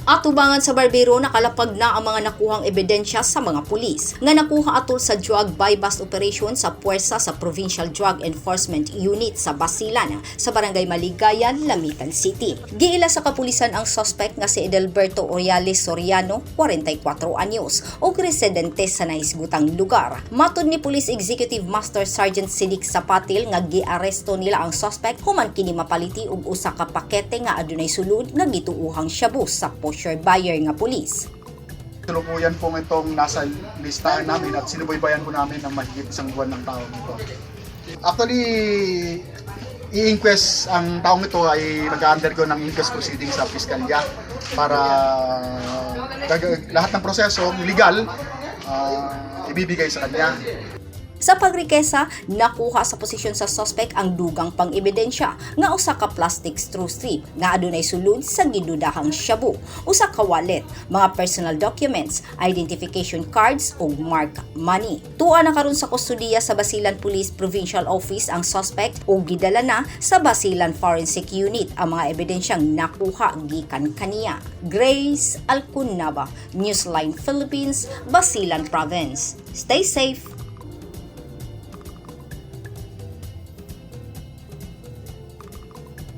Atubangan sa barbero, nakalapag na ang mga nakuhang ebidensya sa mga pulis nga nakuha atol sa drug buy-bust operation sa puwersa sa Provincial Drug Enforcement Unit sa Basilan sa Barangay Maligayan, Lamitan City. Giila sa kapulisan ang suspect nga si Edelberto Oriales Soriano, 44 anyos, ug residente sa nahisgutang lugar. Matod ni Police Executive Master Sergeant Sidik Sapatil nga giaresto nila ang suspect human kini mapaliti og usa ka pakete nga adunay sulod nga gituohang shabu sa poseur buyer nga pulis. Tuluyan pong itong nasa listahan namin at sinubaybayan po namin ng mahigit isang buwan ng taong ito. Actually, i-inquest ang taong ito ay nag-undergo ng inquest proceeding sa piskalya para lahat ng proseso legal ibibigay sa kanya. Sa pagrikesa, nakuha sa posisyon sa suspect ang dugang pang-ebidensya nga usa ka plastic straw strip nga adunay sulod sa gidudahang shabu, usa ka wallet, mga personal documents, identification cards ug mark money. Tua na karon sa kustodiya sa Basilan Police Provincial Office ang suspect ug gidala na sa Basilan Forensic Unit ang mga ebidensyang nakuha gikan kaniya. Grace Alcunaba, Newsline Philippines, Basilan Province. Stay safe.